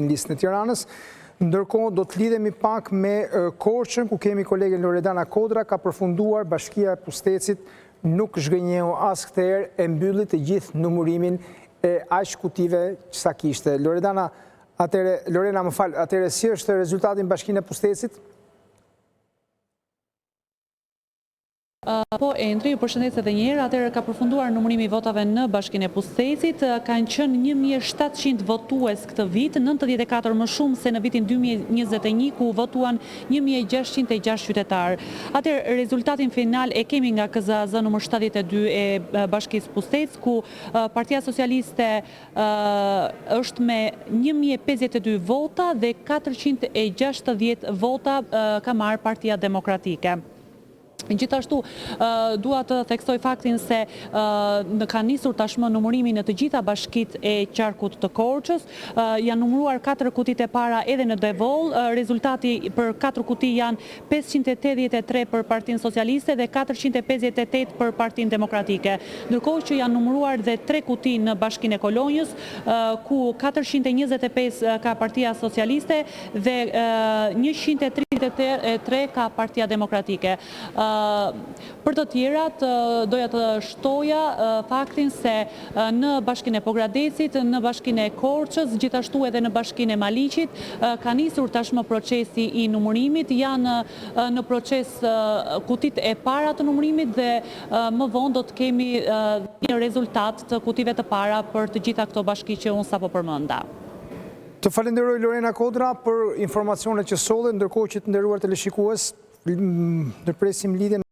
listën e Tiranës. Ndërkohë do të lidhemi pak me Korçën, ku kemi kolegen Loredana Kodra, ka përfunduar bashkia e Pustecit, nuk zhgënjeu as këtë herë, e mbylli të gjithë numërimin e aq kutive sa kishte. Loredana, atëherë, Lorena, më fal, atëherë si është rezultati në bashkinë e Pustecit? Po, Endri, ju përshëndes edhe një herë. Atëherë ka përfunduar numërimi i votave në Bashkinë e Pustecit. Kanë qenë 1700 votues këtë vit, 94 më shumë se në vitin 2021 ku votuan 1606 qytetarë. Atëherë rezultatin final e kemi nga KZAZ numër 72 e Bashkisë Pustec, ku Partia Socialiste është me 1052 vota dhe 460 vota ka marrë Partia Demokratike. Gjithashtu, dua të theksoj faktin se ka nisur tashmë numërimi në të gjitha bashkitë e qarkut të Korçës. Janë numëruar 4 kutitë e para edhe në Devoll. Rezultati për 4 kuti janë 583 për Partinë Socialiste dhe 458 për Partinë Demokratike. Ndërkohë që janë numëruar dhe 3 kuti në Bashkinë e Kolonjës, ku 425 ka Partia Socialiste dhe 133 ka Partia Demokratike. Për të tjerat, doja të shtoja faktin se në Bashkinë e Pogradecit, në Bashkinë e Korçës, gjithashtu edhe në Bashkinë e Maliqit, ka nisur tashmë procesi i numërimit, janë në proces kutitë e para të numërimit dhe më vonë do të kemi një rezultat të kutive të para për të gjitha këto bashki që unë sapo përmenda. Të falenderoj Lorena Kodra për informacionet që solle, ndërkohë që të nderuar teleshikues, ndërpresim lidhjen.